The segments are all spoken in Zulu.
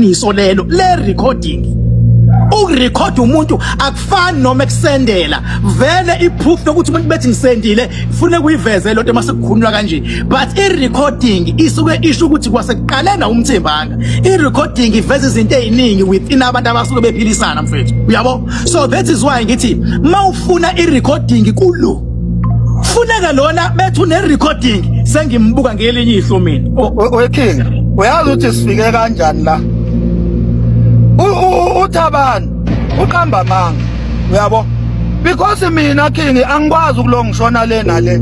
Iqiniso lelo le recording, ukurekhoda umuntu akufani noma ekusendela vele iproof yokuthi umuntu bethi ngisendile fune kuyiveze lonto mase kukhulunywa kanje, but i-recording isuke isho ukuthi kwasekuqaleni awumthembanga. I-recording iveza izinto eziningi within abantu abasuke bephilisana, mfethu, uyabo? So that is why ngithi mawufuna i-recording kulo funeka lona bethu une-recording, sengimbuka ngelinye ihlo mina. We King, uyazi ukuthi sifike kanjani la? UThabani uqamba amanga, uyabo? Because mina King angikwazi ukulongishona le nale.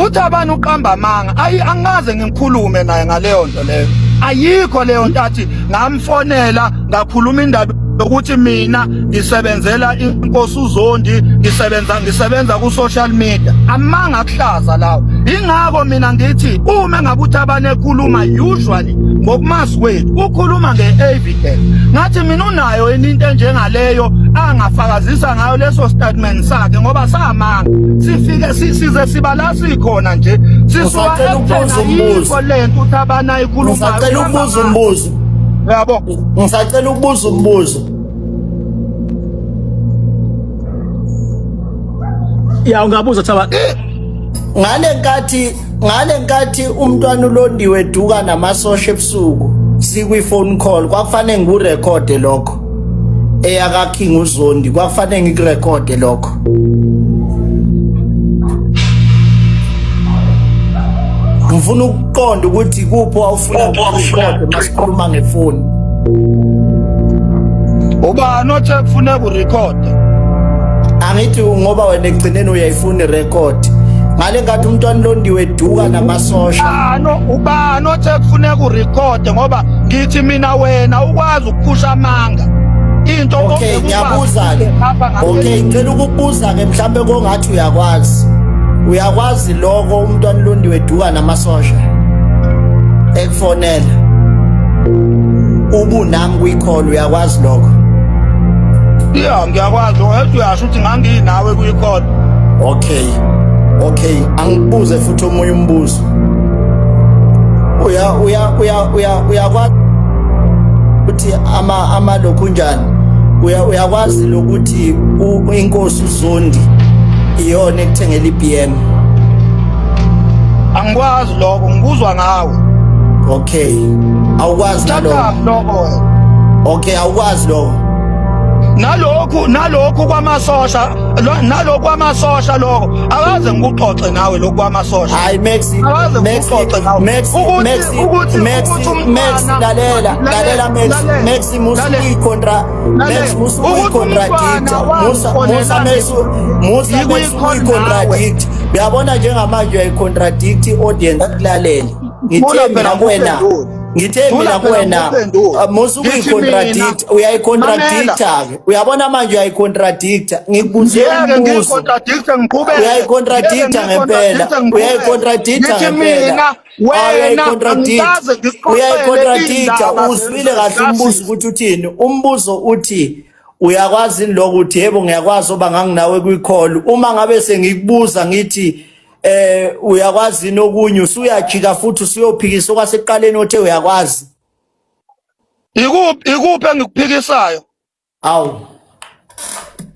UThabani uqamba amanga, ayi angikaze ngikhulume naye ngaleyo nto leyo. Ayikho leyo nto athi ngamfonela ngakhuluma indaba yokuthi mina ngisebenzela inkosi uZondi, ngisebenza ku social media. Amanga akuhlaza lawo. Ingakho mina ngithi uma ngabe uThabani ekhuluma, usually ngokumazi kwethu ukhuluma nge-evidence. Ngathi mina unayo yini into enjengaleyo angafakazisa ngayo leso statement sakhe, ngoba samanga sifike size siba la sikhona nje sisuka Ngisacela ukubuza umbuzo. ayikho lento uThabani ayikhulumayo. Ngisacela ukubuza umbuzo. Uyabo? Ngisacela ukubuza umbuzo. Ya, ungabuza, Thaba. Ngale nkathi umntwana uLondiwe eduka namasosha ebusuku sikwi phone call, kwakufanele ngikurekhode lokho eyaka King uZondi? Kwakufanele ngikurekhode lokho? Ngifuna ukuqonda ukuthi kuphi awufuna ukurekhode masikhuluma ngefoni. Ubani othe kufuneka urekhode? Angithi ngoba wena ekugcineni uyayifuna irekhodi ngale nkathi umntwana Londiwe eduka namasosha. Ubani othe kufuneka urekhode? Ngoba ngithi mina wena ukwazi ukuphusha amanga into Okay, ongeke ukwazi ngiyabuza-ke. ukukhapha ngale. Okay, ngicela ukukubuza-ke, mhlawumbe kongathi uyakwazi lokho, umntwana Londiwe eduka namasosha ekufonela ubunami kwi-call, uyakwazi lokho? Ya, ngiyakwazi. Wethu uyasho ukuthi nganginawe kwi-call. Okay, angikubuze futhi omunye umbuzo. Uya uya uya uya uyakwazi ukuthi ama lokhu njani, uyakwazi lokuthi inkosi uZondi iyona ekuthengela iBM? Angikwazi lokho, ngikuzwa ngawe. Okay, awukwazi nalokho? Thathaphi lokho wena? Okay, awukwazi lokho. Nalokhu kwamasosha, nalokhu kwamasosha lokho akaze ngikuxoxe nawe, lokhu kwamasosha. Hayi Maxi. Akaze Maxi. ngikuxoxe nawe. Maxi. Maxi. Ukuthi Maxi. umntwana Max, lalela, lalela Max. Lalela. Max, musa Lalela. ukuyicontra. Max, musa Ukuthi ukuyicontradicta. umntwana Musa, musa wangifonela Max, musa Max ngikwi-call nawe. ukuyicontradict. Uyabona njengamanje uyayicontradict i-audience akulalele. Ngithe Thula mina phela kuwena, ngikuphendule. ngithe Thula mina phela kuwena, ngikuphendule. musa Ngithi ukuyicontradicta. mina Uyayicontradicta ke, uyabona manje uyayicontradicta. Ngikubuze Ngeke umbuzo. ngiyicontradicte ngiqhubeke. Uyayicontradicta ngempela, uyayicontradicta Ngithi ngempela. mina wena Uyayicontradict. angikaze ngikuxoxele Uyayicontradicta. indaba Uzwile kahle umbuzo zikaSisi. ukuthi uthini? Umbuzo uthi uyakwazi yini lokho, uthi yebo ngiyakwazi oba nganginawe kwi-call. Uma ngabe sengikubuza ngithi uyakwazi yini okunye, usuyajika futhi usuyophikisa okwasekuqaleni othe uyakwazi. Ikuphi engikuphikisayo? Awu,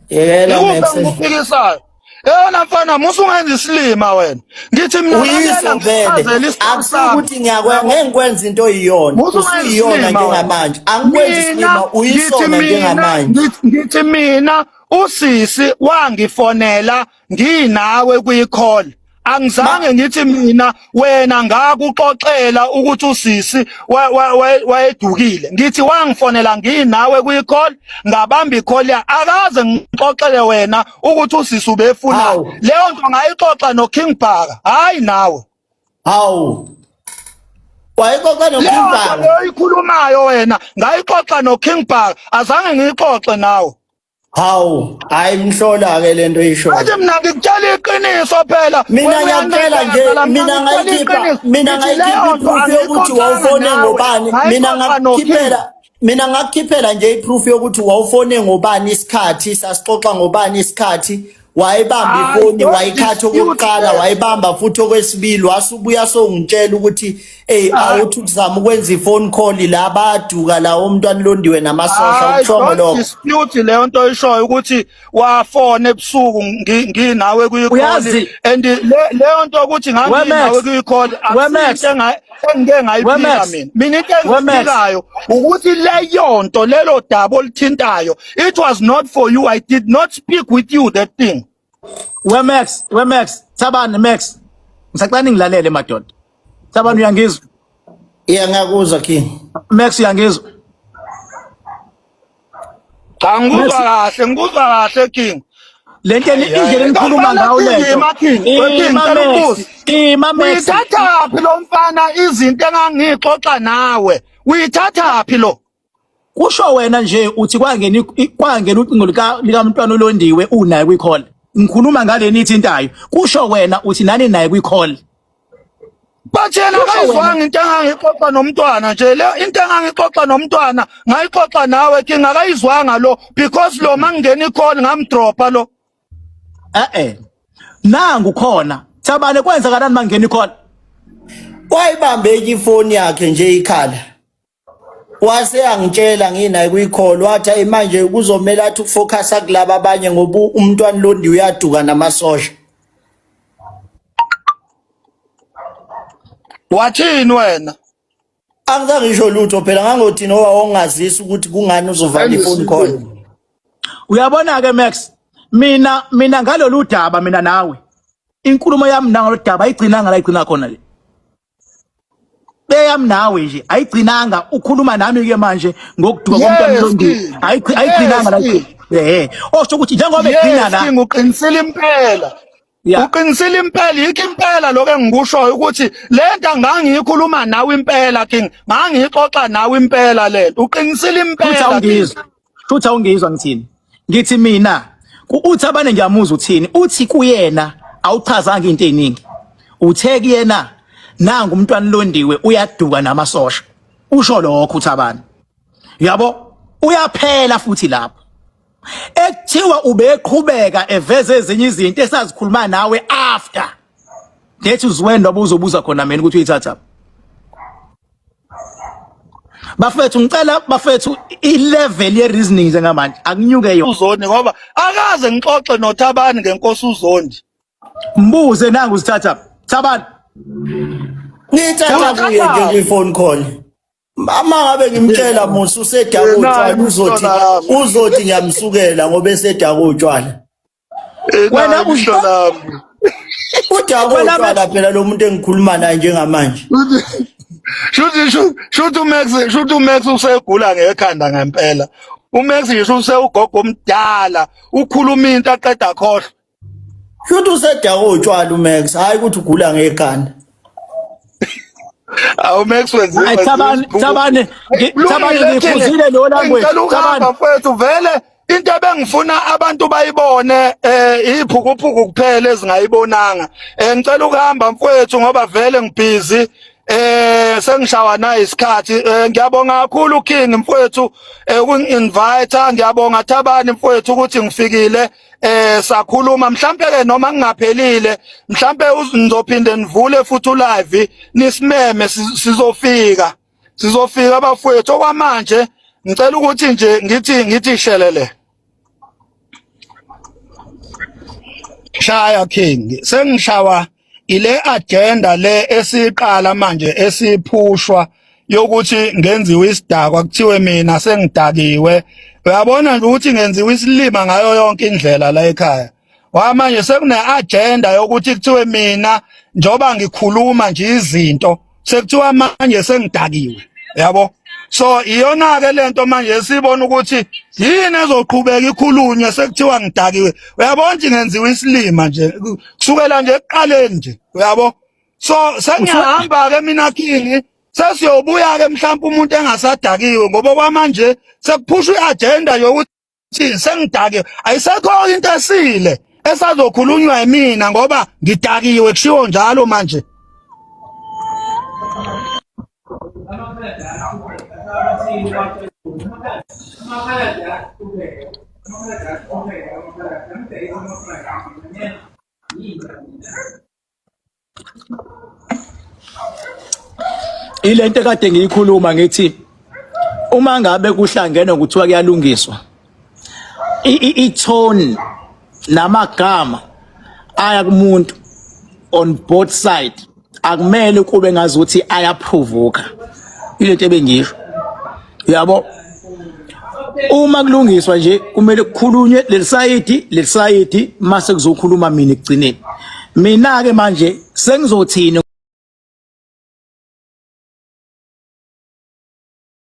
yekela. Ikuphi Max. engikuphikisayo? Yona mfana, musu ungenza isilima wena. Ngithi mina Uyiso lalela vele. ngikuchazele isitori sami. Akusukuthi ngiyakwenza, ngeke ngikwenza into oyiyona. Musu ungenza Usuyiyona isilima wena. njengamanje, angikwenzi Mina isilima, ngithi uyisona mina njengamanje. ngithi mina usisi wangifonela nginawe kwi-call. Angizange ngithi mina wena ngakuxoxela ukuthi usisi wayedukile. Ngithi wangifonela nginawe kwi-call, ngabamba i-call ya, akaze ngixoxele wena ukuthi usisi ubefuna. Hawu. Leyo nto ngayixoxa noKing Bhaka, hayi nawe. Hawu, wayexoxa Leyo nto noKing Bhaka? leyo ikhulumayo wena ngayixoxa noKing Bhaka, azange ngiyixoxe nawe. Hawu, hayi mhlola ke lento oyishoyo. Manje mina ngikutshela iqiniso phela. Mina Wena ngiyakutshela nje, uyanqikaza la, mina ngikutshela ngayikhipha, iqiniso. mina Ngithi ngayikhipha leyo nto iproof yokuthi angiyixoxanga wawufone nawe, ngobani. Mina ngayixoxa noKing. ngakukhiphela nje iproof yokuthi wawufone ngobani isikhathi, sasixoxa ngobani isikhathi. Wayibamba I ifoni don't wayikhatha dispute okokuqala that. wayibamba futhi okwesibili wasubuya songitshela ukuthi ey awuthi uzama ukwenza ifone call la baduka la umntwana londiwe namasosha I ushongo don't lokho. dispute leyo nto oyishoyo ukuthi wafona ebusuku nginawe kwi-call Uyazi- and leyo nto ukuthi nganginawe Max. kwi-call We Max. akusinto engike ngayiphika Max. mina. Mina into We Max. engiyiphikayo ukuthi leyo nto lelo daba oluthintayo it was not for you. I did not speak with you that thing. We Max, we Max, Thabani Max. Ngisacela ningilalele madoda. Thabani uyangizwa? Yeah ngiyakuzwa King. Max uyangizwa? Cha ngikuzwa kahle, ngikuzwa kahle King. Lento indlela enikhuluma ngayo lento. Ima King, we King Ima ngicela Max, ukubuza. ima Max. Uyithathaphi lo mfana izinto engangixoxa nawe? Uyithathaphi lo? Kusho wena nje uthi kwangena kwangena ucingo lika likamntwana uLondiwe unaye kwi-call. Ngikhuluma ngale nithintayo. Kusho wena uthi nani naye kwi-call. But yena akayizwanga into engangixoxa nomntwana nje le into engangixoxa nomntwana ngayixoxa nawe King akayizwanga lo because lo mangingena i-call ngamdropa lo. Eh eh. Nangu khona. Thabane kwenzakalani mangena i-call? Wayibambe ifoni yakhe nje ikhala. Wase yangitshela nginaye kwi-call wathi ayi manje kuzomele athi ukufocusa kulaba abanye ngoba umntwana londi uyaduka namasosha. Wathini wena? Angizange ngisho lutho phela ngangothi noba wongazisa ukuthi kungani uzovala ifoni call. Uyabona ke Max, mina ngalolu daba mina nawe. Inkulumo yami nangalo daba ayigcinanga la igcina khona le. Beyami nawe nje ayigcinanga ukhuluma nami ke manje ngokuduka komntwana Yes, Mlondi King. ayigcinanga la Yes, King. eh osho ukuthi njengoba egcina Yes la King uqinisile impela. yeah Uqinisile impela yikho impela lokho engikushoyo ukuthi lento ngangiyikhuluma nawe impela King ngangiyixoxa nawe impela lento uqinisile futhi impela King. awungizwa futhi awungizwa ngithini ngithi mina uthi abane ngiyamuzwa uthini uthi kuyena awuchazanga into eziningi uthe kuyena nangu umntwana londiwe uyaduka namasosha usho lokho uthi abane yabo uyaphela futhi lapho ekuthiwa ubeqhubeka eveza ezinye izinto esazikhuluma nawe after that is when ngoba uzobuza khona mina ukuthi uyithatha bafethu ngicela bafethu i-level ye-reasoning njengamanje akunyuke yona uZondi ngoba akaze ngixoxe noThabani ngenkosi uZondi mbuze nangu uzithatha Thabani Ngithatha kuye nje kwi-phone call. Mama ngabe ngimtshela musa usedaka utshwala uzothi uzothi ngiyamsukela ngoba esedaka utshwala. Wena Udaka utshwala phela lo muntu engikhuluma naye njengamanje. Shuthi shuthi uMax shuthi uMax usegula ngekhanda ngempela. uMax ngisho usewugogo omdala ukhuluma into aqeda khohlwa. Shuthi usedaka utshwala uMax, hayi ukuthi ugula ngekhanda. Awu Max wenziwa. Hayi Thabani Thabani Thabani ngiphuzile lo language. Ngicela ukuhamba mfowethu vele into ebengifuna abantu bayibone eh iphukuphuku kuphela ezingayibonanga. Eh ngicela ukuhamba mfowethu ngoba vele ngibhizi eh sengishawa na isikhathi eh, ngiyabonga kakhulu King mfowethu eh, ukungi-invite ngiyabonga Thabani mfowethu ukuthi ngifikile eh sakhuluma mhlambe ke noma ngingaphelile mhlambe ngizophinde nivule futhi ulive nisimeme sizofika sizofika bafowethu okwamanje ngicela ukuthi nje ngithi ngithi shelele shaya king sengishawa ile agenda le esiqala manje esiphushwa yokuthi ngenziwe isidakwa kuthiwe mina sengidakiwe uyabona nje ukuthi ngenziwe isilima ngayo yonke indlela la ekhaya wamanje sekune agenda yokuthi kuthiwe mina njoba ngikhuluma nje izinto sekuthiwa manje sengidakiwe yabo so iyona ke lento manje esibona ukuthi yini ezoqhubeka ikhulunywe sekuthiwa ngidakiwe uyabona nje ngenziwa isilima nje kusukela nje ekuqaleni nje uyabo so sengiyahamba ke mina king sesiyobuya ke mhlawumbe umuntu engasadakiwe ngoba kwamanje sekuphushwa iagenda yokuthi sengidakiwe ayisekho into esile esazokhulunywa yimina ngoba ngidakiwe kushiwo njalo manje Ilento ekade ngiyikhuluma ngithi uma ngabe kuhlangene kuthiwa kuyalungiswa i-tone namagama aya kumuntu on both side akumele kube ngazuthi ayaprovoka ilento ebengisho yabo. Uma kulungiswa nje kumele kukhulunywe lelisayidi lelisayidi, mase kuzokhuluma mina ekugcineni. Mina ke manje sengizothini?